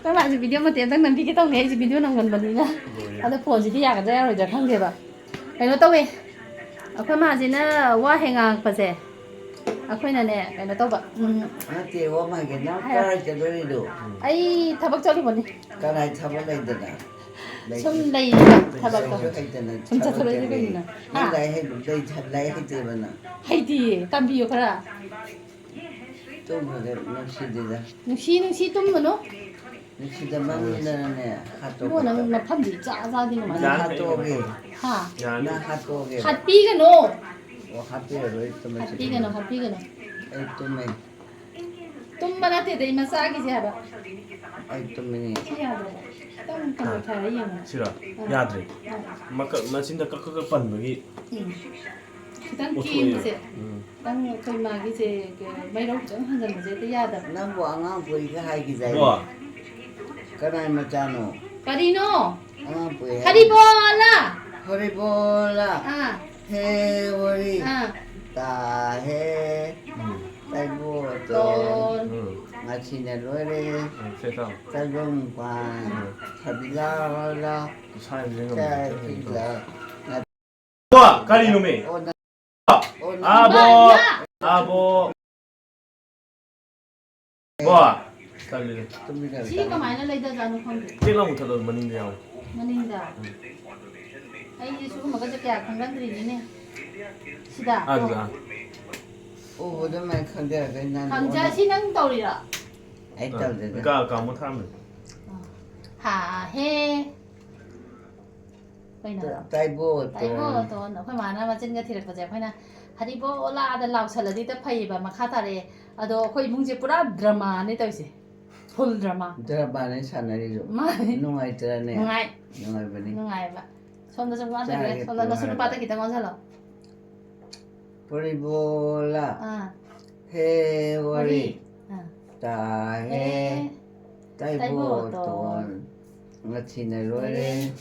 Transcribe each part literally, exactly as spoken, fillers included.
ꯑꯩꯈꯣꯏ ꯃꯥꯁꯦ ꯚꯤꯗꯤꯑꯣ ꯃꯇꯦꯛ ꯑꯝꯇꯪ ꯅꯝꯕꯤꯒꯦ ꯇꯧꯅꯦ, ꯑꯩꯁꯦ ꯚꯤꯗꯤꯑꯣ ꯅꯝꯒꯟꯕꯅꯤꯅ꯫ ꯑꯗꯣ ꯐꯣꯟꯁꯤꯗꯤ ꯌꯥꯒꯗ꯭ꯔꯥ ꯌꯥꯔꯣꯏꯗ꯭ꯔꯥ ꯈꯪꯗꯦꯕ꯫ ꯀꯩꯅꯣ ꯇꯧꯋꯦ, ꯑꯩꯈꯣꯏ ꯃꯥꯁꯤꯅ ꯋꯥ ꯍꯦꯛ ꯉꯥꯡꯉꯛꯄꯁꯦ ꯑꯩꯈꯣꯏꯅꯅꯦ ꯀꯩꯅꯣ ꯇꯧꯕ, ꯎꯝ, ꯅꯠꯇꯦ, ꯋꯥ ꯃꯥꯒꯤ ꯅꯪ ꯍꯥꯏꯔꯣ꯫ ꯀꯥꯏ ꯆꯠꯂꯨꯔꯤꯅꯣ? ꯑꯩ ꯊꯕꯛ ꯆꯠꯂꯨꯕꯅꯤ꯫ ꯀꯅꯥꯏ ꯊꯕꯛ ꯂꯩꯗꯅ? ꯁꯨꯝ ꯂꯩ, ꯊꯕꯛꯇꯣ꯫ ꯂꯩꯁꯨ ꯍꯩꯇꯅ ꯁꯨꯝ ꯊꯕꯛ ꯆꯠꯊꯣꯔꯛꯏꯁꯦ ꯆꯠꯂꯦ꯫ ꯀꯩꯒꯤꯅꯣ? ꯅꯪ ꯍꯥ? ꯂꯥꯏꯔꯤꯛ ꯍꯩꯕ-, ꯂꯩ-, ꯂꯥꯏꯔꯤꯛ ꯍꯩꯇꯦꯕ ꯅꯪ꯫ ꯍꯩꯇꯤꯌꯦ, ꯇꯝꯕꯤꯌꯨ ꯈꯔ꯫ ꯇꯨꯝꯕꯗ ꯅꯨꯡꯁꯤꯗꯦꯗ꯫ ꯅꯨꯡꯁꯤ, ꯅꯨꯡꯁꯤ ꯇꯨꯝꯒꯅꯨ꯫ ꯅꯨꯡꯁꯤꯗꯃꯟꯗꯅꯅꯦ, ꯏꯕꯣ, ꯅꯪ ꯍꯥꯠꯇꯣꯛꯀꯦ꯫ ꯃꯐꯝꯗꯤ ꯏꯆꯥ ꯆꯥꯗꯦ ꯅꯪ ꯀꯃꯥꯏꯅ? ꯍꯥꯠꯇꯣꯛꯑꯒꯦ꯫ ꯍꯥ? ꯌꯥꯅꯤ꯫ ꯅꯪ ꯍꯥꯠꯇꯣꯛꯑꯒꯦ꯫ ꯍꯥꯠꯄꯤꯒꯅꯨ꯫ ꯑꯣ, ꯍꯥꯠꯄꯤꯔꯔꯣꯏ, ꯇꯨꯃꯤꯟ ꯍꯥꯠꯄꯤꯒꯅꯨ, ꯆꯠꯈ꯭ꯔꯣ꯫ ꯍꯥꯠꯄꯤꯒꯅꯨ꯫ ꯑꯩ ꯇꯨꯝꯃꯦ꯫ ꯇꯨꯝꯕ ꯅꯠꯇꯦꯗ, ꯏꯃꯥ ꯆꯥꯈꯤꯁꯦ ꯍꯥꯏꯕ꯫ ꯑꯩ ꯇꯨꯝꯃꯤꯅꯦ꯫ ꯁꯤ ꯌꯥꯗ꯭ꯔꯕ? ꯈꯤꯇꯪ ꯀꯩꯅꯣ ꯊꯥꯔ ꯌꯦꯡꯉꯣ꯫ ꯁꯤꯔꯣ? ꯑꯥ꯫ ꯌꯥꯗ꯭ꯔꯦ꯫ ꯑꯥ꯫ ꯃꯀꯛ-, ꯃꯆꯤꯟꯗ ꯀꯛ ꯀꯛ ꯀꯛ ꯄꯟꯕꯒꯤ ꯎꯝ꯫ ꯈꯤꯇꯪ ꯑꯣꯊꯣꯛꯑꯦ꯫ ꯀꯦꯡꯕꯁꯦ꯫ ꯎꯝ꯫ ꯈꯤꯇꯪ ꯑꯩꯈꯣꯏ ꯃꯥꯒꯤꯁꯦ ꯃꯩꯔꯧ ꯈꯤꯇꯪ ꯍꯟꯖꯟꯕꯁꯦ ꯍꯦꯛꯇ ꯌꯥꯗꯕ꯫ ꯅꯪꯕꯨ ꯑꯉꯥꯡ ꯄꯣꯛꯏꯒ ꯍꯥꯏꯈꯤꯗꯥꯏꯅꯦ? ꯕꯣ꯫ ꯀꯅꯥꯏ ꯃꯆꯥꯅꯣ? ꯀꯔꯤꯅꯣ? ꯑꯉꯥꯡ ꯄꯣꯛꯏ ꯍꯥꯏ꯫ ꯍꯔꯤꯕꯣꯂꯥ! ꯍꯔꯤꯕꯣꯂꯥ! ꯑꯥ꯫ ꯍꯦ ꯋꯥꯔꯤ! ꯑꯥ꯫ ꯇꯥ ꯍꯦ! ꯎꯝ꯫ ꯇꯥꯏꯕꯣꯇꯣꯟ! ꯇꯣꯟ꯫ ꯎꯝ꯫ ꯉꯁꯤꯅ ꯂꯣꯏꯔꯦ꯫ ꯎꯝ, ꯁꯦ ꯇꯥꯎ꯫ ꯇꯥꯏꯕꯪꯄꯥꯟ! ꯎꯝ꯫ ꯁꯕꯤꯂꯥ ꯋꯥꯂꯥ! ꯁꯥꯏꯕꯁꯦ ꯉꯝꯗꯦ꯫ ꯆꯥꯏꯕꯤꯂꯥ! ꯕꯣ, ꯀꯔꯤꯅꯣꯃꯤ? ꯑꯣ, ꯅꯪ-, ꯑꯣ, ꯅꯪ-, ꯑꯥ, ꯕꯣ! ꯏꯃꯥ, ꯏꯃꯥ! ꯑꯥ, ꯕꯣ! ꯕꯣ! ꯇꯜꯂꯤꯗ꯫ ꯇꯨꯃꯤꯟ ꯂꯩꯔꯣ, ꯁꯤ ꯇꯥꯅꯤꯡꯗꯦ꯫ ꯀꯃꯥꯏꯅ ꯂꯩꯗꯖꯥꯠꯅꯣ ꯈꯪꯗꯦ꯫ ꯆꯦꯛ ꯂꯥꯎ ꯃꯨꯊꯠꯂꯣ, ꯃꯅꯤꯡꯗ ꯌꯥꯎꯋꯦ꯫ ꯃꯅꯤꯡꯗ? ꯎꯝ꯫ ꯑꯩꯗꯤ ꯁꯤꯒꯨꯝꯕꯒꯁꯦ ꯀꯌꯥ ꯈꯪꯒꯟꯗ꯭ꯔꯤꯅꯤꯅꯦ꯫ ꯁꯤꯗ? ꯑꯥ, ꯑꯗꯨꯗ, ꯑꯥ꯫ ꯎꯕꯗ ꯃꯥꯏ ꯈꯪꯖꯔꯒ ꯅꯪ ꯈꯪꯖ-, ꯑꯣꯟꯅ-, ꯁꯤ ꯅꯪ ꯇꯧꯔꯤꯔꯣ? ꯑꯩ ꯑꯥ, ꯇꯧꯗꯦꯗ꯫ ꯀꯥ-, ꯀꯥꯃꯣ ꯊꯥꯔꯝꯃꯦ꯫ ꯑꯥ꯫ ꯍꯥ, ꯍꯦ꯫ ꯀꯩꯅꯣ? ꯇ-, ꯇꯥꯏꯕꯣꯇꯣꯟ꯫ ꯇꯥꯏꯕꯣꯇꯣꯟ꯫ ꯑꯩꯈꯣꯏ ꯃꯥꯅ ꯃꯆꯤꯟꯒ ꯊꯤꯔꯛꯄꯁꯦ ꯑꯩꯈꯣꯏꯅ "ꯍꯔꯤꯕꯣꯂꯥꯗ" ꯂꯥꯎꯁꯜꯂꯗꯤ ꯍꯦꯛꯇ ꯐꯩꯌꯦꯕ, ꯃꯈꯥ ꯇꯥꯔꯛꯑꯦ꯫ ꯑꯗꯣ ꯑꯩꯈꯣꯏ ꯏꯃꯨꯡꯁꯦ ꯄꯨꯔꯥ drama ꯅꯦ ꯇꯧꯔꯤꯁꯦ, full drama꯫ Drama ꯅꯦ ꯁꯥꯟꯅꯔꯤꯁꯨ꯫ ꯃꯥꯅꯦ꯫ ꯅꯨꯡꯉꯥꯏꯇ꯭ꯔꯅꯦ? ꯅꯨꯡꯉꯥꯏ꯫ ꯅꯨꯡꯉꯥꯏꯕꯅꯤ꯫ ꯅꯨꯡꯉꯥꯏꯕ꯫ ꯁꯣꯝꯗ ꯁꯨꯝ ꯋꯥ ꯂꯩꯔꯦ꯫ ꯆꯥꯒꯦ ꯁꯣꯝꯗ ꯅꯁꯨ ꯄꯣꯔꯒ꯫ ꯅꯨꯄꯥꯗ ꯈꯤꯇꯪ ꯑꯣꯟꯁꯤꯜꯂꯣ꯫ ꯄꯔꯤꯕꯣꯂꯥ꯫ ꯑꯥ꯫ ꯍꯦ ꯋꯥꯔꯤ꯫ ꯋꯥꯔꯤ꯫ ꯑꯥ꯫ ꯇꯥ ꯍꯦ꯫ ꯍꯦ꯫ ꯇꯥꯏꯕꯣꯇꯣꯟ꯫ ꯇꯥꯏꯕꯣꯇꯣꯟ꯫ ꯉꯁꯤꯅ ꯂꯣꯏꯔꯦ꯫ ꯂꯣꯏꯔꯦ꯫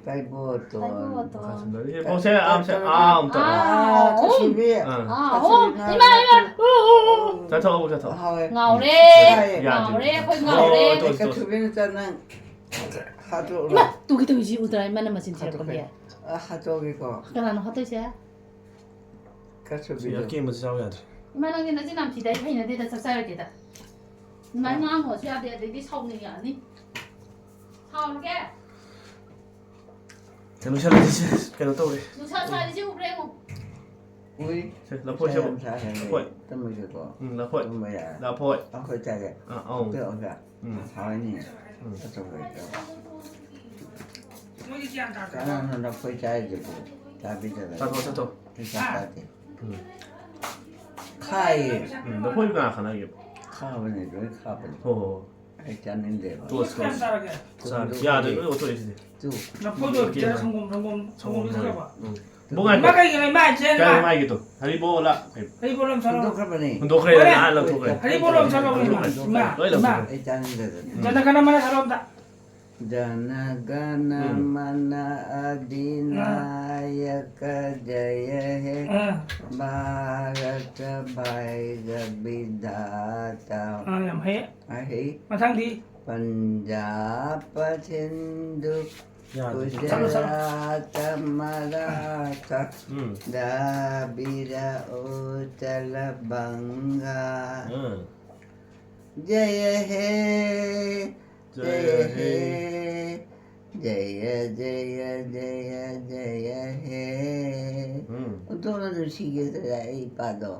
ꯇꯥꯏꯕꯣꯇꯣꯟ꯫ ꯇꯥꯏꯕꯣꯇꯣꯟ꯫ ꯃꯈꯥ ꯁꯝꯊꯔꯤ꯫ ꯁꯦ, ꯄꯥꯎꯁꯦ, ꯑꯥꯝꯁꯦ, ꯑꯥꯝ ꯇꯧꯔꯣ꯫ ꯑꯥ, ꯑꯥ, ꯀꯁꯨꯕꯤ꯫ ꯑꯥ꯫ ꯑꯥ, ꯀꯁꯨꯕꯤ ꯑꯣ, ꯅꯥ-, ꯏꯃꯥ, ꯏꯃꯥ꯫ ꯅꯥꯇꯨ-, ꯑꯣ, ꯑꯣ꯫ ꯆꯥꯊꯣꯛꯑꯣ, ꯆꯥꯊꯣꯛꯑꯣ꯫ ꯍꯥꯎꯋꯦ꯫ ꯉꯥꯎꯔꯦ꯫ ꯌꯥꯗꯦ꯫ ꯉꯥꯎꯔꯦ, ꯑꯩꯈꯣꯏ ꯉꯥꯎꯔꯦ꯫ ꯑꯣ, ꯇꯣ, ꯇꯣ꯫ ꯀꯩꯁꯨꯕꯤꯅ ꯆꯥ ꯅꯪ ꯍꯥꯠꯇꯣꯛꯎꯔꯣ꯫ ꯏꯃꯥ! ꯇꯨꯒꯤ ꯇꯧꯔꯤꯁꯤ ꯎꯗ꯭ꯔꯥ? ꯏꯃꯥꯅ ꯃꯆꯤꯟ ꯊꯤꯔꯛꯄꯒꯤ꯫ ꯍꯥꯠꯇꯣꯛꯀꯦ꯫ ꯑ, ꯍꯥꯠꯇꯣꯛꯑꯒꯦꯀꯣ꯫ ꯀꯅꯥꯅꯣ ꯍꯥꯠꯇꯣꯏꯁꯦ? ꯁꯤ ꯀꯩꯁꯨꯕꯤꯗꯣ꯫ ꯑꯀꯦꯝꯕꯁꯤ ꯆꯥꯎ ꯌꯥꯗ꯭ꯔꯦ꯫ ꯏꯃꯥ, ꯅꯪꯗꯤ ꯅꯆꯤꯟ ꯌꯥꯝ ꯊꯤꯗ, ꯑꯩ ꯍꯩꯅꯗꯦꯗ, ꯆꯥꯛ ꯆꯥꯔꯒꯦꯗ꯫ ꯑꯗꯨꯃꯥꯏꯅ ꯉꯥꯡꯉꯨꯔꯁꯨ ꯌꯥꯗꯦ, ꯑꯗꯩꯗꯤ ꯁꯥꯎꯅꯤꯡꯉꯛꯑꯅꯤ꯫ ꯁꯥꯎꯔꯒꯦ꯫ ꯀꯩꯅꯣ, ꯁꯤ ꯂꯩꯔꯤꯁꯦ ꯀꯩꯅꯣ ꯇꯧꯔꯦ꯫ ꯅꯨꯡꯁꯥ ꯁꯥꯔꯤꯁꯦ ꯎꯕ꯭ꯔꯥ ꯌꯦꯡꯉꯨ꯫ ꯎꯏ꯫ ꯁꯦ, ꯂꯐꯣꯏ ꯁꯦ꯫ ꯅꯨꯡꯁꯥ ꯌꯥꯝ ꯁꯥꯏ ꯍꯥꯏꯔꯦ꯫ ꯂꯐꯣꯏ꯫ ꯇꯨꯝꯃꯒꯦꯀꯣ꯫ ꯎꯝ, ꯂꯐꯣꯏ꯫ ꯇꯨꯝꯕ ꯌꯥꯔꯦ꯫ ꯂꯐꯣꯏ꯫ ꯑꯩꯈꯣꯏ ꯆꯥꯒꯦ꯫ ꯑꯥ, ꯑꯧ꯫ Okay, okay. ꯎꯝ꯫ ꯍꯥꯎꯔꯅꯤ꯫ ꯎꯝ꯫ ꯑꯆꯧꯕ ꯂꯩꯇ꯭ꯔꯣ? ꯃꯣꯏꯗꯤ ꯒ꯭ꯌꯥꯟ ꯇꯥꯗ꯭ꯔꯕ? ꯀꯅꯥꯅꯣ ꯂꯐꯣꯏ ꯆꯥꯏꯗꯨꯕꯨ? ꯆꯥꯕꯤꯗꯕ꯫ ꯆꯥꯊꯣꯛ, ꯆꯥꯊꯣꯛ꯫ ꯑꯩ ꯆꯥꯛ ꯆꯥꯗꯦ꯫ ꯎꯝ꯫ ꯈꯥꯏꯌꯦ꯫ ꯎꯝ, ꯂꯐꯣꯏ ꯀꯅꯥ ꯈꯟꯅꯒꯦ? ꯈꯥꯕꯅꯦ, ꯂꯣꯏ ꯈꯥꯕꯅꯦ꯫ ꯍꯣ, ꯍꯣ, ꯍꯣ꯫ ꯑꯩ ꯆꯥꯅꯤꯡꯗꯦꯕ꯫ Toss, toss. ꯆꯥꯔꯒꯦ꯫ ꯆꯥꯔꯦ꯫ ꯌꯥꯗ꯭ꯔꯦ, ꯂꯣꯏ ꯑꯣꯠꯊꯣꯛꯑꯦ ꯁꯤꯗꯤ꯫ ꯇꯨ꯫ ꯂꯐꯣꯏꯗꯣ ꯍꯧꯖꯤꯛ ꯁꯪꯒꯣꯝ, ꯁꯪꯒꯣꯝ, ꯁꯪꯒꯣꯝꯗꯤ ꯊꯛꯑꯕ? ꯎꯝ꯫ ꯕꯣ ꯉꯥꯏꯈꯣ꯫ ꯏꯃꯥ ꯀꯩꯒꯤꯅꯣ ꯏꯃꯥ ꯏꯆꯦ ꯀꯩꯅꯣ ꯏꯃꯥ? ꯉꯥꯏꯒꯦ ꯇꯨ꯫ ꯍꯔꯤꯕꯣꯂꯥ꯫ ꯍꯔꯤꯕꯣꯂꯥ ꯑꯃ ꯁꯥꯔꯛꯑꯣ꯫ ꯍꯨꯟꯗꯣꯛꯈ꯭ꯔꯕꯅꯦ꯫ ꯍꯨꯟꯗꯣꯛꯈ꯭ꯔꯦ, ꯍꯣꯏ꯫ ꯅꯍꯥꯟ ꯂꯧꯊꯣꯛꯈ꯭ꯔꯦ꯫ ꯍꯔꯤꯕꯣꯂꯥ ꯑꯃ ꯁꯥꯔꯛꯑꯣ, ꯏꯃꯥ꯫ ꯏꯃꯥ, ꯂꯣꯏ ꯏꯃꯥ꯫ ꯂꯧꯊꯣꯛꯈ꯭ꯔꯦ꯫ ꯑꯩ ꯆꯥꯅꯤꯡꯗꯗꯅ꯫ ꯎꯝ꯫ ꯖꯅꯒꯅ ꯃꯅ ꯁꯥꯔꯛꯑꯣ ꯑꯝꯇ꯫ ꯎꯝ꯫ ꯖꯅꯒꯅꯃꯅ ꯑꯗꯤꯅꯥꯌꯀ ꯖꯌꯍꯦ ꯑꯥ꯫ ꯚꯥꯔꯇ ꯚꯥꯏꯒ ꯕꯤꯙꯥꯇ꯫ ꯑꯥ, ꯌꯥꯝ ꯍꯩ꯫ ꯑꯍꯩ꯫ ꯃꯊꯪꯗꯤ? ꯄꯟꯖꯥꯕ ꯁꯤꯟꯙꯨ ꯌꯥꯗꯦ꯫ ꯆꯠꯂꯣ, ꯆꯠꯂꯣ꯫ ꯒꯨꯖꯔꯥꯇ ꯃꯔꯥꯊ ꯎꯝ꯫ ꯗ꯭ꯔꯥꯕꯤꯔ ꯎꯆꯂ ꯕꯪꯒꯥ꯫ ꯎꯝ꯫ ꯖꯌ ꯍꯦ, ꯖꯌ ꯖꯌ ꯍꯦ, ꯍꯦ꯫ ꯖꯌ ꯖꯌ ꯖꯌ ꯖꯌ ꯍꯦ꯫ ꯎꯝ꯫ ꯑꯣꯟꯊꯣꯛꯅ ꯅꯨꯡꯁꯤꯈꯤꯗ꯭ꯔꯦ ꯑꯩ ꯏꯄꯥꯗꯣ꯫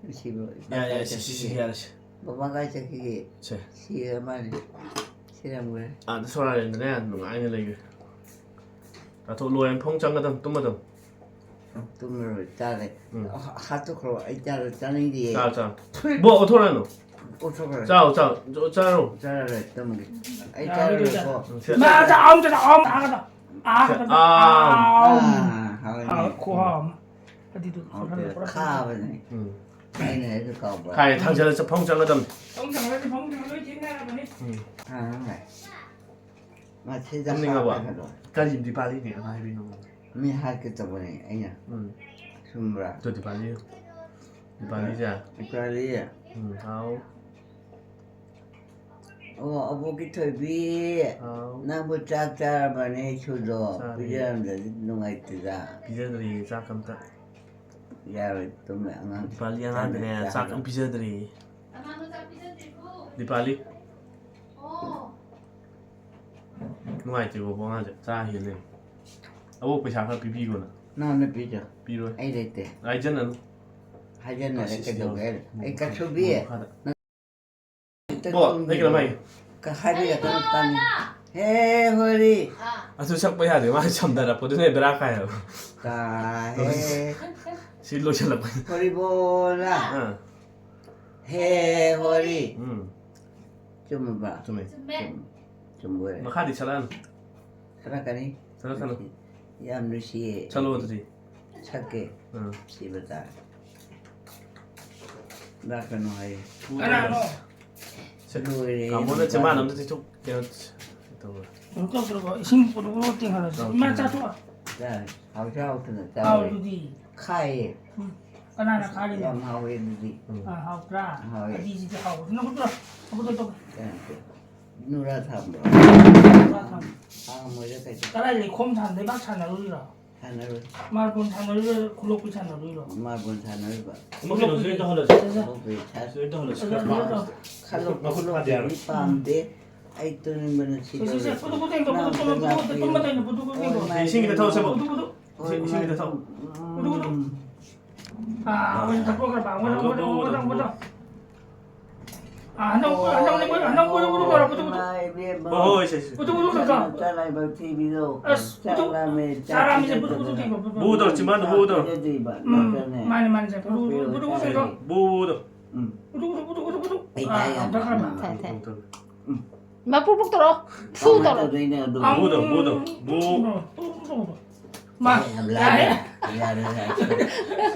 ꯅꯨꯡꯁꯤꯕ ꯏꯄꯥ ꯌꯥꯔꯦ, ꯀꯥꯏ ꯌꯥꯔꯦ, ꯁꯤ, ꯁꯤ, ꯁꯤ, ꯆꯠꯈꯤꯒꯦ? ꯌꯥꯔꯦ, ꯁꯤ꯫ ꯕꯕꯥ ꯀꯥꯏ ꯆꯠꯈꯤꯒꯦ? ꯁꯦ꯫ ꯁꯤꯔ ꯃꯥꯜꯂꯦ꯫ ꯁꯤꯔꯝꯈ꯭ꯔꯦ꯫ ꯑꯥꯗ ꯁꯣꯔꯥꯔꯦꯟꯗꯅ ꯌꯥꯝ ꯅꯨꯡꯉꯥꯏꯅ ꯂꯩꯈ꯭ꯔꯦ꯫ ꯆꯥꯊꯣꯛ ꯂꯣꯏꯔꯦ, ꯐꯃꯨꯡ ꯆꯪꯒꯗꯝ, ꯇꯨꯝꯃꯗꯝ꯫ ꯇꯨꯝꯃꯔꯣꯏ, ꯆꯥꯔꯦ꯫ ꯎꯝ꯫ ꯍꯥ-, ꯍꯥꯠꯇꯣꯛꯈ꯭ꯔꯣ, ꯑꯩ ꯆꯥꯔꯣꯏ, ꯆꯥꯅꯤꯡꯗꯤꯌꯦ꯫ ꯆꯥꯔꯣ, ꯆꯥꯔꯣ꯫ ꯊꯨꯏ꯫ ꯕꯣ, ꯑꯣꯊꯣꯔꯛꯑꯅꯨ꯫ ꯑꯣꯊꯣꯛꯈ꯭ꯔꯦ꯫ ꯆꯥꯔꯣ, ꯆꯥꯔꯣ꯫ ꯆ-, ꯆꯥꯔꯣ꯫ ꯆꯥꯔꯔꯣꯏ, ꯇꯨꯝꯃꯒꯦ꯫ ꯑꯩ ꯌꯥꯔꯣꯏ, ꯆꯥꯔꯔꯣꯏꯀꯣ꯫ ꯌꯥꯔꯣꯏ꯫ ꯎꯝ, ꯁꯦ꯫ ꯃꯥ ꯆꯥ-, ꯑꯥꯝ ꯆꯥ-, ꯑꯥꯝ ꯆꯥꯒꯗ꯫ ꯑꯥ, ꯁꯦ, ꯀꯗ-, ꯑꯥꯝ꯫ ꯑꯥꯝ꯫ ꯑꯥ, ꯍꯥꯎꯋꯦꯅꯦ꯫ ꯑꯥ, ꯈꯨꯍꯥꯎ ꯑꯃ꯫ ꯑꯗꯨꯗꯨ ꯑꯣꯀꯦ, ꯈꯔ ꯄꯨꯔꯥ ꯈꯥꯕꯅꯦ꯫ ꯎꯝ꯫ ꯑꯩꯅ ꯍꯥꯏꯗꯣ ꯀꯥꯎꯕ꯭ꯔꯥ? ꯈꯥꯏ, ꯊꯥꯡꯖꯜꯂ ꯆ-, ꯐꯃꯨꯡ ꯆꯪꯒꯗꯝꯅꯤ꯫ ꯐꯃꯨꯡ ꯆꯪꯒꯗꯝꯅꯤ, ꯐꯃꯨꯡ ꯆꯪꯒꯗꯝꯅꯤ, ꯂꯣꯏ ꯊꯦꯡꯅꯔꯕꯅꯤ꯫ ꯎꯝ꯫ ꯑꯥ, ꯍꯣꯏ꯫ ꯃꯁꯤꯗ ꯇꯨꯝꯅꯤꯡꯉꯕꯣ? ꯍꯥꯞꯄꯒꯗꯣ꯫ ꯀꯔꯤ ꯗꯤꯄꯥꯂꯤꯅꯦ ꯑꯃ ꯍꯥꯏꯕꯤꯅꯣ? ꯃꯤ ꯍꯥꯠꯀꯦ ꯇꯧꯕꯅꯦ ꯑꯩꯅ꯫ ꯎꯝ꯫ ꯆꯨꯝꯕ꯭ꯔꯥ? ꯑꯗꯨ ꯗꯤꯄꯥꯂꯤ꯫ ꯗꯤꯄꯥꯂꯤꯁꯦ? ꯗꯤꯄꯥꯂꯤ꯫ ꯎꯝ, ꯍꯥꯎ꯫ ꯑꯣ, ꯑꯕꯣꯛꯀꯤ ꯊꯣꯏꯕꯤ꯫ ꯍꯥꯎ꯫ ꯅꯪꯕꯨ ꯆꯥꯛ ꯆꯥꯔꯕꯅꯦ? ꯏꯁꯨꯗꯣ ꯆꯥꯔꯦ꯫ ꯄꯤꯖꯔꯝꯗ꯭ꯔꯗꯤ ꯅꯨꯡꯉꯥꯏꯇꯦꯗ꯫ ꯄꯤꯖꯗ꯭ꯔꯤꯌꯦ ꯆꯥꯛ ꯑꯝꯇ꯫ ꯌꯥꯔꯣꯏ, ꯇꯨꯝꯃꯦ ꯑꯉꯥꯡ꯫ ꯗꯤꯄꯥꯂꯤ ꯑꯉꯥꯡꯗꯅꯦ ꯆꯥꯛ ꯆꯥꯛ ꯑꯝ ꯄꯤꯖꯗ꯭ꯔꯤꯌꯦ꯫ ꯗꯤꯄꯥꯂꯤ꯫ ꯅꯨꯡꯉꯥꯏꯇꯦꯀꯣ, ꯑꯉꯥꯡꯁꯦ ꯆꯥ ꯍꯦꯜꯂꯦ꯫ ꯑꯕꯣꯛ ꯄꯩꯁꯥ ꯈꯔ ꯄꯤꯕꯤꯈꯣꯅ꯫ ꯅꯪꯉꯣꯟꯗ ꯄꯤꯗꯣ? ꯄꯤꯔꯣꯏ꯫ ꯑꯩ ꯂꯩꯇꯦ꯫ ꯍꯥꯏꯖꯟꯅꯅꯨ꯫ ꯍꯥꯏꯖꯟꯅꯔꯦ ꯑꯁ, ꯀꯩꯗꯧꯒꯦ ꯍꯥꯏꯅꯣ? ꯑꯩ ꯀꯁꯨꯕꯤ꯫ ꯃꯈꯥꯗ꯫ ꯕꯣ, ꯑꯩ ꯀꯩꯅꯣꯝ ꯍꯥꯏꯒꯦ꯫ ꯀ-, ꯍꯥꯏꯕ ꯌꯥꯗꯕ ꯃꯇꯥꯡꯅꯤ꯫ ꯍꯦ ꯍꯣꯔꯤ꯫ ꯑꯗꯨ ꯁꯛꯄ ꯌꯥꯗꯦ, ꯃꯥ ꯁꯝꯅꯔꯛꯄꯗꯨꯅꯦ ꯕꯦꯔꯥ ꯀꯥꯏ ꯍꯥꯏꯕ꯫ ꯇꯥꯍꯦ꯫ ꯁꯤ ꯂꯣꯏꯁꯤꯜꯂꯛꯄ꯫ ꯍꯣꯔꯤꯕꯣꯂꯥ꯫ ꯑꯥ꯫ ꯍꯦ ꯍꯣꯔꯤ꯫ ꯎꯝ꯫ ꯆꯨꯝꯃꯕ? ꯆꯨꯝꯃꯦ꯫ ꯆꯨꯝ-, ꯆꯨꯝꯕ ꯑꯣꯏꯔꯦ꯫ ꯃꯈꯥꯗꯤ ꯁꯛꯂꯛꯑꯅꯨ꯫ ꯁꯛꯂꯛꯀꯅꯤ꯫ ꯁꯛꯂꯛꯀꯅꯨ꯫ ꯌꯥꯝ ꯅꯨꯡꯁꯤꯌꯦ꯫ ꯁꯛꯂꯛꯑꯣ ꯑꯗꯨꯗꯤ꯫ ꯁꯛꯀꯦ꯫ ꯑꯥ꯫ ꯁꯤꯕ ꯇꯥꯔꯦ꯫ ꯂꯥꯛꯀꯅꯨ ꯍꯥꯏꯌꯦ꯫ ꯀꯅꯥꯅꯣ? ꯁꯦ, ꯂꯣꯏꯔꯦ, ꯇꯥꯃꯣꯅ ꯅꯨꯄꯥ꯫ ꯆꯤꯝꯕꯥꯟ ꯑꯝꯇ ꯇꯩꯊꯣꯛ-, ꯀꯩꯅꯣ ꯇꯧꯔꯣ꯫ ꯀꯩꯅꯣ ꯇꯧꯗ꯭ꯔꯕꯣ? ꯏꯁꯤꯡ ꯄꯨꯔꯨ ꯄꯨꯔꯨ ꯇꯤꯡꯍꯜꯂꯁꯤ꯫ ꯇꯧ, ꯏꯃꯥ ꯇꯧ꯫ ꯆꯥꯊꯣꯛ꯫ ꯆꯥꯔꯦ꯫ ꯍꯥꯎꯁꯨ ꯍꯥꯎꯇꯅ ꯆꯥꯔꯦ꯫ ꯍꯥꯎꯗꯨꯗꯤ꯫ ꯈꯥꯏꯌꯦ꯫ ꯎꯝ꯫ ꯀꯅꯥꯅ ꯈꯥꯔꯤꯅꯣ? ꯌꯥꯝ ꯍꯥꯎꯋꯦ ꯑꯗꯨꯗꯤ꯫ ꯎꯝ꯫ ꯑꯥ, ꯍꯥꯎꯇ꯭ꯔꯥ? ꯍꯥꯎꯋꯦ꯫ ꯑꯗꯤꯁꯤꯗꯤ ꯍꯥꯎꯕ꯫ ꯅꯪ ꯈꯨꯠꯇꯣ, ꯅꯪ ꯈꯨꯠꯇꯣ ꯇꯧ꯫ ꯀꯩꯅꯣ ꯇꯧ꯫ ꯅꯨꯔꯥ ꯊꯥꯡꯕ꯭ꯔꯣ? ꯅꯨꯔꯥ ꯊꯥꯡ꯫ ꯊꯥꯡꯉꯝꯃꯣꯏꯗ ꯀꯩꯁꯨ꯫ ꯀꯗꯥꯏ ꯂꯩꯈꯣꯝ ꯁꯥꯟꯅꯗꯣꯏ? ꯂꯩꯕꯥꯛ ꯁꯥꯟꯅꯔꯨꯔꯤꯔꯣ? ꯁꯥꯟꯅꯔꯣꯏ꯫ ꯃꯥꯔꯕꯣꯜ ꯁꯥꯟꯅꯔꯨꯔꯤꯔꯣ? ꯈꯨꯂꯣꯛꯄꯤ ꯁꯥꯟꯅꯔꯨꯔꯤꯔꯣ? ꯃꯥꯔꯕꯣꯜ ꯁꯥꯟꯅꯔꯨꯕ꯫ ꯑꯃ ꯀꯩꯅꯣꯁꯤ ꯂꯣꯏ ꯇꯧꯍꯜꯂꯁꯤ꯫ ꯈꯨꯂꯣꯛꯄꯤ ꯁꯥ-, ꯁꯤ ꯂꯣꯏ ꯇꯧꯍꯜꯂꯁꯤ꯫ ꯈꯜꯂꯣ, ꯃꯈꯨꯠ ꯐꯥꯗꯦ ꯈꯨꯂꯣꯛꯄꯤꯗꯤ ꯍꯥꯏꯕ꯫ ꯄꯥꯝꯗꯦ꯫ ꯑꯩ ꯇꯨꯝꯅꯤꯡꯕꯅ ꯁꯤ ꯁꯤ, ꯁꯤ, ꯁꯤ, ꯂꯣꯏꯔꯦ꯫ ꯄꯨꯗꯨ, ꯄꯨꯗꯨ, ꯄꯨꯗꯨ, ꯅꯪ ꯄꯨꯗꯨ, ꯑꯝꯇ ꯄꯨꯗꯨ, ꯂꯥꯛꯄꯤꯌꯨ꯫ ꯄꯨꯗꯨ, ꯄꯨꯗꯨ, ꯄꯨꯗꯨ, ꯄꯨꯗꯨ꯫ ꯑꯣ, ꯏꯁꯤꯡ ꯈꯤꯇ ꯊꯛꯑꯣ, ꯁꯦꯕꯣꯠ꯫ ꯄꯨꯗꯨ, ꯄꯨꯗꯨ꯫ ꯏꯁꯤꯡ, ꯏꯁꯤꯡ ꯈꯤꯇ ꯊꯛꯑꯣ꯫ ꯄꯨꯗꯨ, ꯄꯨꯗꯨ꯫ ꯎꯝ꯫ ꯑꯥ, ꯑꯩꯈꯣꯏ ꯊꯛꯄ ꯈꯔ ꯄꯥꯝꯃꯣ, ꯊꯛꯄ, ꯊꯛꯄ, ꯊꯛꯄ, ꯊꯛꯄ꯫ ꯑꯥ, ꯍꯟꯗꯛ, ꯍꯟꯗꯛ, ꯍꯟꯗꯛ, ꯍꯟꯗꯛ, ꯄꯨꯗꯨ, ꯄꯨꯗꯨ ꯇꯧꯔꯣ, ꯄꯨꯗꯨ, ꯄꯨꯗꯨ꯫ ꯏꯃꯥ ꯏꯕꯦꯝꯃ꯫ ꯍꯣꯏ, ꯍꯣꯏ, ꯁꯦ, ꯁꯦ꯫ ꯄꯨꯗꯨ, ꯄꯨꯗꯨ ꯇꯧꯔꯣ꯫ ꯆꯥꯔꯥ ꯂꯥꯏꯕꯛ ꯊꯤꯕꯤꯗꯣ꯫ ꯑꯁ, ꯄꯨꯗꯨ, ꯆꯥꯛ ꯂꯥꯝꯃꯦ, ꯆꯥꯛ ꯆꯥꯔꯥ ꯃꯤꯁꯦ ꯄꯨꯗꯨ, ꯄꯨꯗꯨ ꯄꯤꯖꯗꯕ꯫ ꯇꯧꯔꯣ, ꯄꯨꯗꯨ, ꯄꯨꯗꯨ꯫ ꯕꯨ ꯇꯧꯔꯣ, ꯆꯤꯝꯕꯥꯟꯗꯣ ꯕꯨ ꯇꯧꯔꯣ꯫ ꯄꯤꯖꯗ꯭ꯔꯤꯕ ꯎꯝ, ꯅꯠꯇ꯭ꯔꯅꯦ? ꯃꯥꯅꯦ, ꯃꯥꯅꯦ, ꯁꯦ, ꯄꯨꯗꯨ, ꯄꯨꯗꯨ, ꯄꯨꯗꯨ, ꯄꯨꯗꯨ꯫ ꯕꯨ, ꯕꯨ ꯇꯧꯔꯣ꯫ ꯎꯝ꯫ ꯄꯨꯗꯨ, ꯄꯨꯗꯨ, ꯄꯨꯗꯨ, ꯄꯨꯗꯨ, ꯄꯨꯗꯨ꯫ ꯑꯩ ꯑꯥ, ꯇꯥꯏ ꯌꯥꯝ ꯌꯥꯝ ꯇꯥꯈ꯭ꯔꯕ꯫ ꯄꯥꯝꯃꯦ꯫ ꯊꯥꯏ, ꯊꯥꯏ꯫ ꯎꯝ꯫ ꯃꯄꯨ ꯄꯨꯛꯇꯔꯣ? ꯐꯨ ꯀꯃꯥꯏꯅ ꯇꯧꯔꯣ꯫ ꯇꯧꯗꯣꯏꯅꯣ ꯑꯗꯨ? ꯕꯨꯗꯣ, ꯕꯨꯗꯣ, ꯕꯨ꯫ ꯕꯨ, ꯕꯨ, ꯕꯨ꯫ ꯃꯥ, ꯌꯥꯔꯦ, ꯌꯥꯔꯦ꯫ ꯌꯥꯔꯦ, ꯌꯥꯔꯦ꯫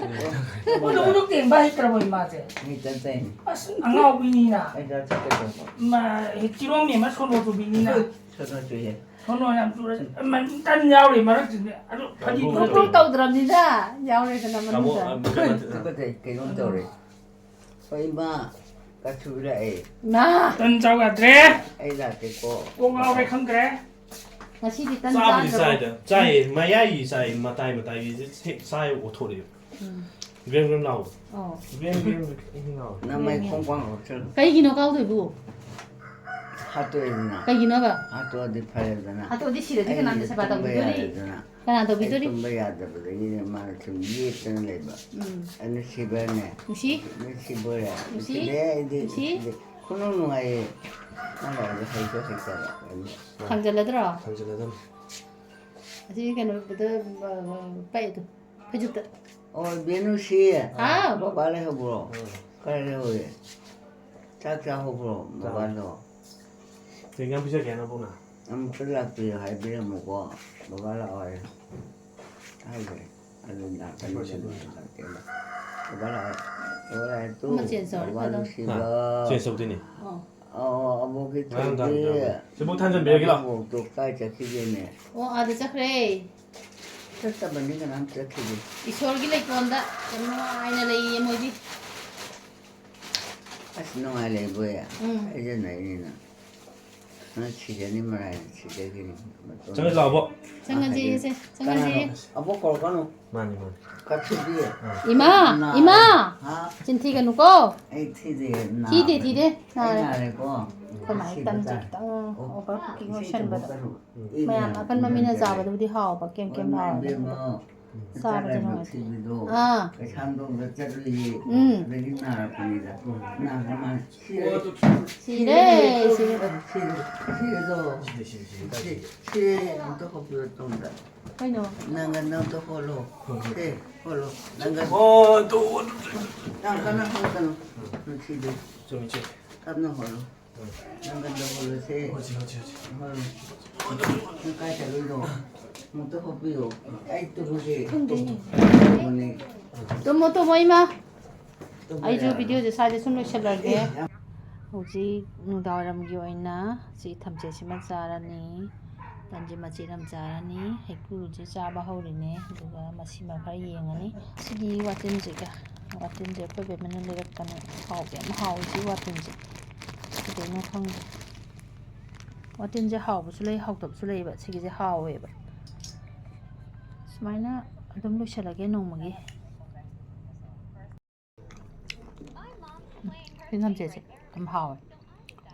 ꯕꯨꯗꯨ, ꯕꯨꯗꯨ ꯇꯦꯡꯕ ꯍꯩꯇ꯭ꯔꯕꯣ ꯏꯃꯥꯁꯦ? ꯍꯩꯇ ꯇꯩꯅꯤ꯫ ꯑꯁ, ꯑꯉꯥꯎꯕꯤꯅꯤꯅ꯫ ꯑꯩ ꯆꯥꯛ ꯆꯠꯀꯦ ꯇꯧꯕ꯫ ꯃꯥ, ꯍꯦꯛ ꯆꯤꯔꯣꯡ ꯅꯦꯝꯃ ꯁꯣꯅꯣ ꯆꯨꯕꯤꯅꯤꯅ꯫ ꯁꯣꯅꯣ ꯆꯨꯏꯌꯦ꯫ ꯁꯣꯅꯣ ꯌꯥꯝ ꯆꯨꯔꯦ꯫ ꯃꯟ-, ꯇꯟ ꯌꯥꯎꯔꯤ ꯃꯔꯛꯁꯤꯗ꯫ ꯑꯗꯨ ꯐꯗꯤ ꯀꯥꯡꯕꯨ ꯐꯗꯤ ꯀꯣꯛ ꯇꯧꯗ꯭ꯔꯕꯅꯤꯗ, ꯌꯥꯎꯔꯦꯗꯅ ꯇꯥꯃꯣ, ꯃꯅꯨꯡꯗ꯫ ꯑ, ꯀꯩꯅꯣ, ꯑꯗꯨꯒ ꯀꯩ-, ꯀꯩꯅꯣꯝ ꯇꯧꯔꯦ꯫ ꯍꯣꯏ, ꯏꯃꯥ, ꯀꯥꯁꯨꯕꯤ ꯂꯥꯛꯑꯦ꯫ ꯏꯃꯥ! ꯇꯟ ꯆꯥꯎ ꯌꯥꯗ꯭ꯔꯦ꯫ ꯑꯩ ꯂꯥꯛꯀꯦꯀꯣ꯫ ꯀꯣꯛ ꯉꯥꯎꯔꯦ ꯈꯪꯗ꯭ꯔꯦ꯫ ꯉꯁꯤꯗꯤ ꯇꯟ ꯆꯥꯕꯨꯗꯤ ꯆꯥꯗ꯭ꯔꯕꯣ? ꯆꯥꯏꯗ꯫ ꯆꯥꯏꯌꯦ, ꯃꯌꯥꯏꯒꯤ ꯆꯥꯏ, ꯃꯇꯥꯏ ꯃꯇꯥꯏꯒꯤꯁꯦ ꯍꯦꯛ ꯆꯥꯏ ꯑꯣꯊꯣꯔꯛꯑꯦꯕ꯫ ꯎꯝ꯫ ꯒ꯭ꯔꯦꯝ ꯒ꯭ꯔꯦꯝ ꯂꯥꯎꯕ꯫ ꯑꯣ꯫ ꯒ꯭ꯔꯦꯝ ꯒ꯭ꯔꯦꯝ ꯏꯪ ꯏꯪ ꯂꯥꯎꯕ꯫ ꯅꯃꯥꯏ ꯈꯣꯡ ꯄꯥꯡ ꯍꯥꯞꯆꯜꯂꯨ꯫ ꯀꯩꯒꯤꯅꯣ ꯀꯥꯎꯗꯣꯏꯕꯨ? ꯍꯥꯠꯇꯣꯛꯑꯦꯗꯅ꯫ ꯀꯩꯒꯤꯅꯣꯕ? ꯍꯥꯠꯇꯣꯛꯑꯗꯤ ꯐꯔꯦꯗꯅ꯫ ꯍꯥꯠꯇꯣꯛꯑꯗꯤ ꯁꯤꯔꯗꯤ ꯀꯅꯥꯅ ꯑꯩꯗꯤ ꯁꯦꯕꯥ ꯇꯨꯝꯕ ꯇꯧꯕꯤꯗꯣꯔꯤ? ꯌꯥꯔꯦꯗꯅ꯫ ꯀꯅꯥ ꯑꯩ ꯇꯧꯕꯤꯗꯣꯔꯤ? ꯇꯨꯝꯕ ꯌꯥꯗꯕꯗꯒꯤꯅꯦ ꯃꯥꯅ ꯁꯨꯝ ꯌꯦꯠꯇꯅ ꯂꯩꯕ꯫ ꯎꯝ꯫ ꯑꯩꯅ ꯁꯤꯕ꯭ꯔꯅꯦ? ꯅꯨꯡꯁꯤ? ꯅꯨꯡꯁꯤꯕ꯭ꯔꯥ? ꯅꯨꯡꯁꯤ? ꯅꯨꯡꯁꯤꯗꯦ ꯑꯩꯗꯤ, ꯅꯨꯡꯁꯤ? ꯅꯨꯡꯁꯤꯗꯦ꯫ ꯈꯨꯅꯨꯡ ꯅꯨꯡꯉꯥꯏꯌꯦ꯫ ꯃꯥ ꯂꯥꯛꯑꯗꯤ ꯍꯩꯁꯨ ꯍꯩꯇꯕ꯫ ꯊꯥꯡꯖꯜꯂꯗ꯭ꯔꯣ? ꯊꯥꯡꯖꯜꯂꯗꯝꯅꯤ꯫ ꯑꯁꯤ ꯀꯩꯅꯣꯗ, ꯑ, ꯑ, ꯄꯛꯑꯦ ꯑꯗꯨ꯫ ꯐꯩꯖꯨꯞꯇ꯫ ꯑꯣ, ꯕꯦꯅꯨꯁꯤ꯫ ꯍꯥꯎ꯫ ꯕꯕꯥ ꯂꯩꯍꯧꯕ꯭ꯔꯣ? ꯎꯝ꯫ ꯀꯥꯏ ꯂꯩꯍꯧꯋꯦ? ꯆꯥꯛ ꯆꯥꯍꯧꯕ꯭ꯔꯣ, ꯆꯥꯍꯧꯋꯦ꯫ ꯕꯕꯥꯗꯣ? ꯀꯩ ꯏꯟꯖꯥꯡ ꯄꯤꯖꯒꯦ ꯍꯥꯏꯅꯣ, ꯄꯨꯟꯅ? ꯑꯃꯨꯛꯇ ꯂꯥꯛꯄꯤꯌꯨ ꯍꯥꯏꯕꯤꯔꯝꯃꯨꯀꯣ꯫ ꯕꯕꯥ ꯂꯥꯛꯑꯣ ꯍꯥꯏꯌꯨ꯫ ꯍꯥꯏꯈ꯭ꯔꯦ꯫ ꯑꯗꯨ ꯂꯥꯛꯀꯅꯤ, ꯍꯣꯏ, ꯁꯤ ꯑꯗꯨ ꯂꯣꯏꯔꯦ꯫ ꯂꯥꯛꯀꯦ꯫ ꯕꯕꯥ ꯂꯥꯛꯑꯣ꯫ ꯕꯕꯥ ꯂꯥꯛꯑꯣ꯫ ꯇꯨ, ꯑꯃ ꯆꯦꯟꯖ ꯇꯧꯔꯦ, ꯕꯕꯥ ꯐꯖꯅ꯫ ꯅꯨꯡꯁꯤꯕ꯫ ꯍꯥ? ꯆꯦꯟꯖ ꯇꯧꯗꯣꯏꯅꯤ꯫ ꯑꯣ꯫ ꯑꯣ, ꯑꯕꯣꯛꯀꯤ ꯉꯔꯥꯡ ꯊꯣꯏꯕꯤ꯫ ꯊꯥꯡꯖ ꯇꯧꯔꯦ꯫ ꯁꯤꯕꯨ ꯊꯥꯡꯖꯟꯕꯤꯔꯒꯦ ꯂꯥꯎ꯫ ꯑꯕꯣꯛꯇꯣ ꯀꯥꯏ ꯆꯠꯈꯤꯒꯦꯅꯦ? ꯑꯣ, ꯑꯥꯗ ꯆꯠꯈ꯭ꯔꯦ꯫ ꯆꯠꯇꯕꯅꯤ ꯀꯅꯥꯝ ꯆꯠꯈꯤꯗꯦ꯫ ꯏꯁꯣꯔꯒꯤ ꯂꯩꯀꯣꯜꯗ ꯌꯥꯝ ꯅꯨꯡꯉꯥꯏꯅ ꯂꯩꯌꯦ ꯃꯣꯏꯗꯤ꯫ ꯑꯁ, ꯅꯨꯡꯉꯥꯏ ꯂꯩꯕꯣꯏ꯫ ꯎꯝ꯫ ꯍꯥꯏꯖꯟꯅꯩꯅꯤꯅ꯫ ꯅꯪ ꯁꯤꯖꯅꯤ ꯃꯔꯥꯏꯅ ꯁꯤꯖꯈꯤꯅꯤ꯫ ꯆꯪꯉꯁꯤ ꯂꯥꯛꯑꯣ, ꯑꯕꯣꯛ꯫ ꯆꯪꯉꯁꯤ, ꯏꯆꯦ, ꯆꯪꯉꯁꯤ꯫ ꯀꯅꯥꯅꯣ? ꯑꯕꯣꯛ ꯀꯧꯔꯛꯀꯅꯨ꯫ ꯃꯥꯅꯤ, ꯃꯥꯅꯤ꯫ ꯀꯥꯊꯨꯕꯤ꯫ ꯏꯃꯥ! ꯅꯥꯔꯦ꯫ ꯏꯃꯥ! ꯍꯥ? ꯆꯤꯟ ꯊꯤꯒꯅꯨꯀꯣ꯫ ꯑꯩ ꯊꯤꯗꯦ, ꯊꯤꯗꯦ, ꯅꯥꯕꯅꯦ꯫ ꯊꯤꯗꯦ꯫ ꯑꯩ ꯅꯥꯔꯦ꯫ ꯅꯥꯔꯦꯀꯣ꯫ ꯑꯩꯈꯣꯏ ꯃꯥꯒꯤ ꯁꯤꯕ ꯇꯟꯁꯦ ꯇꯥꯔꯦ꯫ ꯈꯤꯇꯪ ꯑꯣ, ꯑꯣꯚꯔ ꯀꯨꯀꯤꯡ ꯏꯁꯤꯡ ꯑꯣꯏꯁꯟꯕꯗꯣ꯫ ꯊꯛꯄ ꯀꯩꯅꯣ꯫ ꯃꯌꯥꯝ ꯏꯃꯥ, ꯑꯀꯟꯕ ꯃꯤꯅ ꯏꯃꯥ ꯆꯥꯕꯗꯨꯕꯨꯗꯤ ꯍꯥꯎꯕ, ꯀꯦꯝ ꯀꯦꯝ ꯏꯃꯥ ꯂꯥꯎꯔꯒ꯫ ꯏꯕꯦꯝꯃ, ꯆꯥꯕꯗꯤ ꯏꯆꯥ ꯅꯨꯡꯉꯥꯏꯇꯦ꯫ ꯊꯤꯕꯗꯣ ꯑꯥ꯫ ꯀꯩꯁꯥꯝꯊꯣꯡꯗ ꯆꯠꯂꯨꯏꯌꯦ꯫ ꯎꯝ꯫ ꯑꯗꯒꯤ ꯅꯥꯔꯛꯄꯅꯤꯗ꯫ ꯅꯥꯔꯒ ꯃꯥ ꯁꯤꯔꯦ꯫ ꯁꯤꯔꯦ, ꯁꯤꯔꯦ꯫ ꯁꯤꯔꯦ, ꯁꯤꯔꯦ꯫ ꯁꯤꯔꯦꯗꯣ꯫ ꯁꯤꯔꯦ, ꯁꯤꯔꯦ, ꯁꯤꯔꯦ꯫ ꯁꯤ-, ꯁꯤꯔꯦ, ꯑꯝꯇ ꯍꯣꯄꯤꯌꯣ ꯇꯨꯡꯗ꯫ ꯀꯩꯅꯣ? ꯅꯪꯒꯟꯗꯣ ꯑꯝꯇ ꯍꯣꯠꯂꯣ꯫ ꯍꯣꯏ, ꯍꯣꯏ꯫ ꯁꯦ, ꯍꯣꯠꯂꯣ꯫ ꯅꯪꯒꯟ-, ꯑꯣ, ꯇꯨ, ꯇꯨ, ꯇꯨ, ꯇꯨ꯫ ꯌꯥꯝ ꯀꯟꯅ ꯍꯣꯠꯀꯅꯨ꯫ ꯎꯝ꯫ ꯁꯤꯗꯤ꯫ ꯆꯨꯝꯃꯤ, ꯆꯨꯝꯃꯤ꯫ ꯇꯞꯅ ꯍꯣꯠꯂꯣ꯫ ꯎꯝ꯫ ꯅꯪꯒꯟꯗ ꯍꯣꯠꯂꯣꯁꯦ꯫ ꯍꯣꯠꯁꯤ, ꯍꯣꯠꯁꯤ, ꯍꯣꯠꯁꯤ꯫ ꯍꯣꯠꯂꯣ꯫ ꯅꯪ ꯀꯥꯏ ꯆꯠꯂꯨꯏꯅꯣ? ꯑꯝꯇ ꯍꯣꯠꯄꯤꯌꯣ꯫ ꯑꯩ ꯇꯨꯝꯃꯒꯦ꯫ ꯈꯪꯗꯦꯅꯦ꯫ ꯇꯨꯝꯃꯣꯅꯦ꯫ ꯇꯨꯝꯃꯣ, ꯇꯨꯝꯃꯣ, ꯏꯃꯥ꯫ ꯇꯨꯝꯕ ꯑꯩꯁꯨ ꯌꯥꯔꯣꯏ꯫ ꯚꯤꯗꯤꯑꯣꯁꯦ ꯁ꯭ꯋꯥꯏꯗ ꯁꯨꯝ ꯂꯣꯏꯁꯤꯜꯂꯒꯦ꯫ ꯑꯦ, ꯌꯥꯝ ꯍꯧꯖꯤꯛ ꯅꯨꯡꯗꯥꯡꯋꯥꯏꯔꯝꯒꯤ ꯑꯣꯏꯅ ꯁꯤ ꯊꯝꯆꯦꯠꯁꯤꯃ ꯆꯥꯔꯅꯤ꯫ ꯇꯟꯁꯦ ꯃꯆꯦꯠ ꯑꯃ ꯆꯥꯔꯅꯤ, ꯍꯩꯀ꯭ꯔꯨꯁꯦ ꯆꯥꯕ ꯍꯧꯔꯤꯅꯦ, ꯑꯗꯨꯒ ꯃꯁꯤꯃ ꯈꯔ ꯌꯦꯡꯉꯅꯤ꯫ ꯁꯤꯒꯤ ꯋꯥꯇꯤꯟꯁꯤꯒ, ꯋꯥꯇꯤꯟꯁꯦ ꯑꯩꯈꯣꯏ ꯕꯦꯝꯃꯅ ꯂꯩꯔꯛꯄꯅꯦ, ꯍꯥꯎꯕ ꯌꯥꯝ ꯍꯥꯎꯋꯤ ꯁꯤ ꯋꯥꯇꯤꯟꯁꯦ, ꯀꯩꯗꯩꯅꯣ ꯈꯪꯗꯦ꯫ ꯋꯥꯇꯤꯟꯁꯦ ꯍꯥꯎꯕꯁꯨ ꯂꯩ, ꯍꯥꯎꯇꯕꯁꯨ ꯂꯩꯌꯦꯕ, ꯁꯤꯒꯤꯁꯦ ꯍꯥꯎꯋꯦꯕ꯫ ꯁꯨꯃꯥꯏꯅ ꯑꯗꯨꯝ ꯂꯣꯏꯁꯤꯜꯂꯒꯦ ꯅꯣꯡꯃꯒꯤ꯫ ꯁꯤ ꯊꯝꯆꯦꯠꯁꯦ ꯌꯥꯝ ꯍꯥꯎꯋꯦ꯫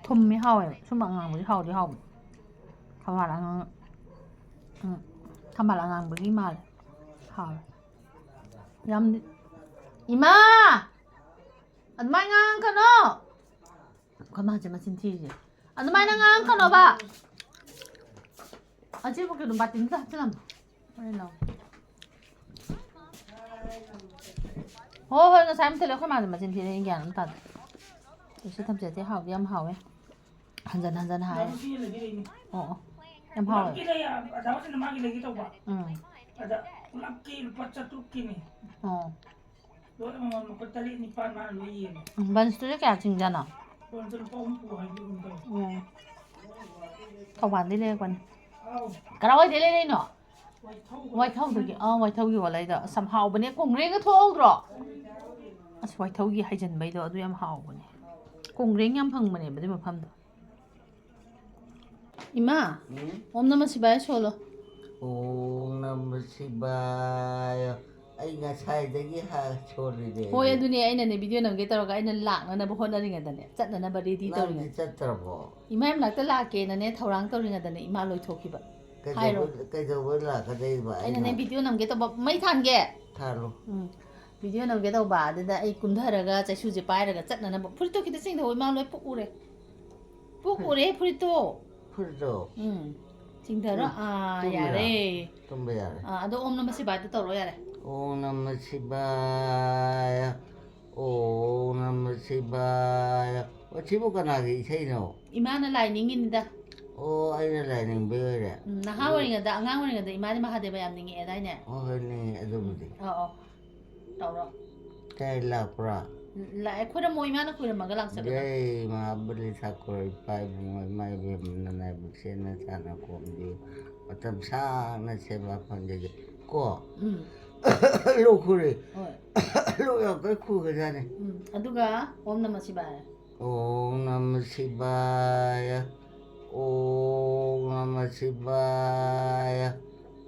ꯊꯨꯝꯃꯤ ꯍꯥꯎꯋꯦꯕ꯫ ꯁꯨꯝꯕ ꯑꯉꯥꯡꯕꯁꯦ ꯍꯥꯎꯗꯤ ꯍꯥꯎꯕꯅꯦ꯫ ꯊꯝꯕꯥꯜ ꯑꯉꯥꯡ-, ꯎꯝ, ꯊꯝꯕꯥꯜ ꯑꯉꯥꯡꯕꯒꯤ ꯃꯥꯜꯂꯦ꯫ ꯍꯥꯎꯋꯦ꯫ ꯌꯥꯝꯗꯤ-, ꯏꯃꯥ! ꯑꯗꯨꯃꯥꯏ ꯉꯥꯡꯉꯛꯀꯅꯣ! ꯑꯩꯈꯣꯏ ꯃꯥꯁꯦ ꯃꯆꯤꯟ ꯊꯤꯔꯤꯁꯦ꯫ ꯑꯗꯨꯃꯥꯏꯅ ꯉꯥꯡꯉꯛꯀꯅꯣꯕ! ꯑꯁꯤꯕꯨ ꯀꯩꯅꯣ ꯕꯥꯇꯤꯟꯗ ꯍꯥꯞꯆꯤꯜꯂꯝꯃꯣ꯫ ꯍꯣꯔꯦꯟ ꯂꯧ꯫ ꯍꯣꯏ, ꯍꯣꯏ, ꯉꯁꯥꯏ ꯑꯃ ꯊꯤꯜꯂꯦ, ꯑꯩꯈꯣꯏ ꯃꯥꯗꯤ ꯃꯆꯤꯟ ꯊꯤꯔꯦ, ꯑꯩ ꯒ꯭ꯌꯥꯟ ꯑꯃ ꯇꯥꯗꯦ꯫ ꯁꯤ ꯊꯝꯆꯦꯠꯁꯦ ꯍꯥꯎꯗꯤ ꯌꯥꯝ ꯍꯥꯎꯋꯦ꯫ ꯍꯟꯖꯟ ꯍꯟꯖꯟ ꯍꯥꯏꯔꯦ꯫ ꯑꯣ, ꯑꯣ꯫ ꯌꯥꯝ ꯍꯥꯎꯋꯦ꯫ ꯄꯨꯂꯞꯀꯤ ꯂꯩ, ꯑꯗꯥ ꯍꯣꯏꯅ ꯃꯥꯒꯤ ꯂꯩꯒꯦ ꯇꯧꯕ꯫ ꯎꯝ꯫ ꯑꯗ ꯄꯨꯂꯞꯀꯤ ꯂꯨꯄꯥ ꯆꯥꯇ꯭ꯔꯨꯛꯀꯤꯅꯤ꯫ ꯑꯣ꯫ ꯂꯣꯏ ꯑꯃꯃꯝ ꯂꯨꯄꯥ ꯇꯔꯦꯠ ꯅꯤꯄꯥꯜ ꯃꯥꯅ ꯂꯣꯏ ꯌꯦꯡꯉꯦ꯫ ꯎꯝ, ꯕꯟꯁꯇꯨꯗꯤ ꯀꯌꯥ ꯆꯤꯡꯖꯥꯠꯅꯣ? ꯕꯟꯁꯇ ꯂꯨꯄꯥ ꯑꯍꯨꯝ ꯄꯨ ꯍꯥꯏꯕꯤꯒꯨꯝ ꯇꯧꯋꯦ꯫ ꯎꯝ꯫ ꯊꯧꯕꯥꯜꯗꯩ ꯂꯩꯔꯛꯄꯅꯤ꯫ ꯑꯥꯎ꯫ ꯀꯔꯥꯏꯋꯥꯏꯗꯩ ꯂꯩꯔꯛꯏꯅꯣ? ꯋꯥꯏꯊꯧ꯫ ꯋꯥꯏꯊꯧꯗꯒꯤ, ꯑꯥ, ꯋꯥꯏꯊꯧꯒꯤ ꯋꯥꯂꯩꯗ꯫ ꯑꯁ, ꯌꯥꯝ ꯍꯥꯎꯕꯅꯦ꯫ ꯀꯣꯡꯒ꯭ꯔꯦꯡꯒ ꯊꯣꯛꯍꯧꯗ꯭ꯔꯣ? ꯑꯁ, ꯋꯥꯏꯊꯧꯒꯤ ꯍꯥꯏꯖꯟꯕꯩꯗꯣ ꯑꯗꯨ ꯌꯥꯝ ꯍꯥꯎꯕꯅꯦ꯫ ꯀꯣꯡꯒ꯭ꯔꯦꯡ ꯌꯥꯝ ꯐꯪꯕꯅꯦꯕ ꯑꯗꯨꯏ ꯃꯐꯝꯗꯣ꯫ ꯏꯃꯥ, ꯎꯝ? ꯑꯣꯝ ꯅꯃ ꯁꯤꯕꯥꯌ ꯁꯣꯜꯂꯣ꯫ ꯑꯣꯝ ꯅꯃ ꯁꯤꯕꯥꯌ꯫ ꯑꯩ ꯉꯁꯥꯏꯗꯒꯤ ꯍꯥ-, ꯁꯣꯜꯂꯤꯅꯦ ꯍꯣꯏ, ꯑꯩꯗꯤ꯫ ꯑꯗꯨꯅꯦ ꯑꯩꯅꯅꯦ ꯚꯤꯗꯤꯑꯣ ꯅꯝꯒꯦ ꯇꯧꯔꯒ ꯑꯩꯅ ꯂꯥꯛꯅꯅꯕ ꯍꯣꯠꯅꯔꯤꯉꯩꯗꯅꯦ, ꯆꯠꯅꯅꯕ ꯔꯦꯗꯤ ꯅꯪꯗꯤ ꯇꯧꯔꯤꯉꯩ꯫ ꯆꯠꯇ꯭ꯔꯕꯣ? ꯏꯃꯥꯏ ꯃꯅꯥꯛꯇ ꯂꯥꯛꯀꯦꯅꯅꯦ ꯊꯧꯔꯥꯡ ꯇꯧꯔꯤꯉꯩꯗꯅꯦ ꯏꯃꯥ ꯂꯣꯏꯊꯣꯛꯈꯤꯕ꯫ ꯍꯥꯏꯔꯣ꯫ ꯀꯩꯗꯧꯕ, ꯀꯩꯗꯧꯕ ꯂꯥꯛꯀꯗꯣꯏꯕ ꯑꯩꯅꯅꯦ ꯑꯩꯅ? ꯚꯤꯗꯤꯑꯣ ꯅꯝꯒꯦ ꯇꯧꯕ, ꯃꯩ ꯊꯥꯟꯒꯦ꯫ ꯊꯥꯜꯂꯣ꯫ ꯎꯝ꯫ ꯚꯤꯗꯤꯑꯣ ꯅꯝꯒꯦ ꯇꯧꯕ, ꯑꯗꯨꯗ ꯑꯩ ꯀꯨꯝꯊꯔꯒ ꯆꯩꯁꯨꯁꯦ ꯄꯥꯏꯔꯒ ꯆꯠꯅꯅꯕ꯫ ꯐꯨꯔꯤꯠꯇꯣ ꯈꯤꯇ ꯆꯤꯡꯊꯧꯑꯣ, ꯏꯃꯥ ꯂꯣꯏ ꯄꯨꯛꯎꯔꯦ꯫ ꯄꯨꯛꯎꯔꯦ ꯐꯨꯔꯤꯠꯇꯣ꯫ ꯐꯨꯔꯤꯠꯇꯣ? ꯎꯝ꯫ ꯆꯤꯡꯊꯔꯣ꯫ ꯎꯝ꯫ ꯑꯥ, ꯇꯨꯝꯃꯤꯔꯣ? ꯌꯥꯔꯦ꯫ ꯇꯨꯝꯕ ꯌꯥꯔꯦ꯫ ꯑꯥ, ꯑꯗꯣ ꯑꯣꯝ ꯅꯃ ꯁꯤꯕꯥꯗꯣ ꯇꯧꯔꯣ ꯌꯥꯔꯦ꯫ ꯑꯣꯝ ꯅꯃ ꯁꯤꯕꯥꯌ, ꯑꯣꯝ ꯅꯃ ꯁꯤꯕꯥꯌ꯫ ꯑꯣ, ꯁꯤꯕꯨ ꯀꯅꯥꯒꯤ ꯏꯁꯩꯅꯣ? ꯏꯃꯥꯅ ꯂꯥꯏ ꯅꯤꯡꯉꯤꯅꯤꯗ꯫ ꯑꯣ, ꯑꯩꯅ ꯂꯥꯏ ꯅꯤꯡꯕꯩ ꯑꯣꯏꯔꯦ꯫ ꯎꯝ, ꯅꯍꯥ ꯑꯣ꯫ ꯑꯣꯏꯔꯤꯉꯩꯗ, ꯑꯉꯥꯡ ꯑꯣꯏꯔꯤꯉꯩꯗ ꯏꯃꯥꯗꯤ ꯃꯍꯥꯗꯦꯕ ꯌꯥꯝ ꯅꯤꯡꯉꯛꯑꯦꯗꯥꯏꯅꯦ? ꯍꯣꯏ, ꯍꯣꯏ, ꯅꯤꯡꯉꯦ ꯑꯗꯨꯕꯨꯗꯤ꯫ ꯑꯧ, ꯑꯧ꯫ ꯇꯧꯔꯣ꯫ ꯀꯩ ꯂꯥꯛꯄ꯭ꯔꯥ? ꯂꯥꯛꯑꯦ, ꯈꯣꯏꯔꯝꯃꯣ, ꯏꯃꯥꯅ ꯈꯣꯏꯔꯝꯃꯒ ꯂꯥꯛꯆꯒꯗꯕ꯫ ꯌꯥꯏ, ꯃꯍꯥꯕꯂꯤ ꯊꯥꯀꯨꯔ ꯏꯄꯥ ꯏꯕꯨꯡꯉꯣ ꯏꯃꯥ ꯏꯕꯦꯝꯃ ꯅꯅꯥꯏꯕ ꯁꯦꯟꯅ ꯆꯥꯅ ꯀꯣꯝꯕꯤꯌꯨ, ꯃꯇꯝ ꯁꯥꯡꯅ ꯁꯦꯕꯥ ꯐꯪꯖꯒꯦ ꯀꯣ꯫ ꯎꯝ, ꯂꯣꯛ ꯈꯨꯔꯦ꯫ ꯍꯣꯏ꯫ ꯂꯣꯛ ꯌꯥꯝ ꯀꯟꯅ ꯈꯨꯒꯖꯥꯅꯤ꯫ ꯎꯝ, ꯑꯗꯨꯒ ꯑꯣꯝ ꯅꯃ ꯁꯤꯕꯥꯌ꯫ ꯑꯣꯝ ꯅꯃ ꯁꯤꯕꯥꯌ꯫ ꯑꯣꯝ ꯅꯃ ꯁꯤꯕꯥꯌ꯫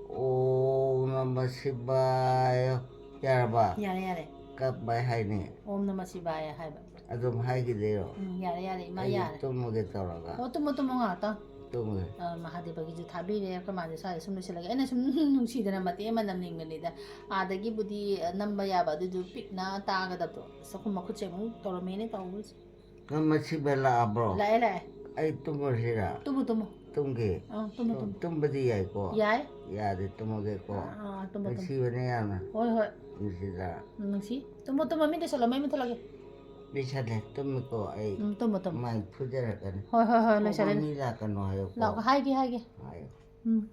ꯑꯣꯝ ꯅꯃ ꯁꯤꯕꯥꯌ꯫ ꯌꯥꯔꯕ? ꯌꯥꯔꯦ, ꯌꯥꯔꯦ꯫ ꯀꯃꯥꯏ ꯍꯥꯏꯅꯤ? ꯑꯣꯝ ꯅꯃ ꯁꯤꯕꯥꯌ ꯍꯥꯏꯕ꯫ ꯑꯗꯨꯝ ꯍꯥꯏꯈꯤꯗꯣꯏꯔꯣ? ꯎꯝ, ꯌꯥꯔꯦ, ꯌꯥꯔꯦ, ꯏꯃꯥ, ꯑꯩꯗꯤ ꯌꯥꯔꯦ꯫ ꯇꯨꯝꯃꯒꯦ ꯇꯧꯔꯒ꯫ ꯑꯣ, ꯇꯨꯝꯃꯣ, ꯇꯨꯝꯃꯣ, ꯉꯥꯏꯍꯥꯛꯇꯪ꯫ ꯇꯨꯝꯃꯒꯦ꯫ ꯑ, ꯃꯍꯥꯗꯦꯕꯒꯤꯁꯨ ꯊꯥꯕꯤꯔꯦ, ꯑꯩꯈꯣꯏ ꯃꯥꯁꯦ ꯁ꯭ꯋꯥꯏꯗ ꯁꯨꯝ ꯂꯣꯏꯁꯤꯜꯂꯒꯦ꯫ ꯑꯩꯅ ꯁꯨꯝ ꯅꯨꯡꯁꯤꯗꯅ ꯃꯇꯦꯛ ꯑꯃ ꯅꯝꯅꯤꯡꯕꯅꯤꯗ꯫ ꯑꯥꯗꯒꯤꯕꯨꯗꯤ, ꯑ, ꯅꯝꯕ ꯌꯥꯕ, ꯑꯗꯨꯗꯨ ꯄꯤꯛꯅ ꯇꯥꯒꯗꯕꯗꯣ꯫ ꯑꯁ, ꯑꯩꯈꯣꯏ ꯃꯈꯨꯠꯁꯦ ꯑꯃꯨꯛ ꯇꯧꯔꯝꯃꯦꯅꯦ ꯇꯧꯕꯁꯦ꯫ ꯅꯃ ꯁꯤꯕꯥꯌ ꯂꯥꯛꯑꯕ꯭ꯔꯣ? ꯂꯥꯛꯑꯦ, ꯂꯥꯛꯑꯦ꯫ ꯑꯩ ꯇꯨꯝꯃꯁꯤꯔ? ꯇꯨꯝꯃꯨ, ꯇꯨꯝꯃꯨ꯫ ꯇꯨꯝꯒꯦ? ꯑꯥ, ꯇꯨꯝꯃꯨ, ꯇꯨꯝꯃꯨ꯫ ꯇꯨꯝꯕꯗꯤ ꯌꯥꯏꯀꯣ? ꯌꯥꯏ꯫ ꯌꯥꯗꯦ, ꯇꯨꯝꯃꯒꯦꯀꯣ꯫ ꯑꯥ, ꯑꯥ, ꯇꯨꯝꯃꯨ, ꯇꯨꯝꯃꯨ꯫ ꯅꯨꯡꯁꯤꯕꯅꯦ ꯌꯥꯝꯅ꯫ ꯍꯣꯏ, ꯍꯣꯏ꯫ ꯅꯨꯡꯁꯤꯗ꯭ꯔꯥ? ꯎꯝ, ꯅꯨꯡꯁꯤ꯫ ꯇꯨꯝꯃꯣ, ꯇꯨꯝꯃꯣ, ꯃꯤ ꯂꯣꯏꯁꯜꯂꯣ, ꯃꯩ ꯃꯨꯠꯊꯠꯂꯒꯦ꯫ ꯂꯣꯏꯁꯜꯂꯦ, ꯇꯨꯝꯃꯤꯀꯣ ꯑꯩ꯫ ꯎꯝ, ꯇꯨꯝꯃꯣ, ꯇꯨꯝꯃꯣ꯫ ꯃꯥꯏ ꯐꯨꯖꯔꯛꯀꯅꯤ꯫ ꯍꯣꯏ, ꯍꯣꯏ, ꯍꯣꯏ, ꯀꯣꯛꯄ ꯂꯣꯏꯁꯜꯂꯦ꯫ ꯃꯤ ꯂꯥꯛꯀꯅꯣ ꯍꯥꯏꯌꯨꯀꯣ꯫ ꯂꯥꯛꯑꯣ, ꯍꯥꯏꯒꯦ, ꯍꯥꯏꯒꯦ꯫ ꯍꯥꯏꯌꯨ꯫ ꯎꯝ꯫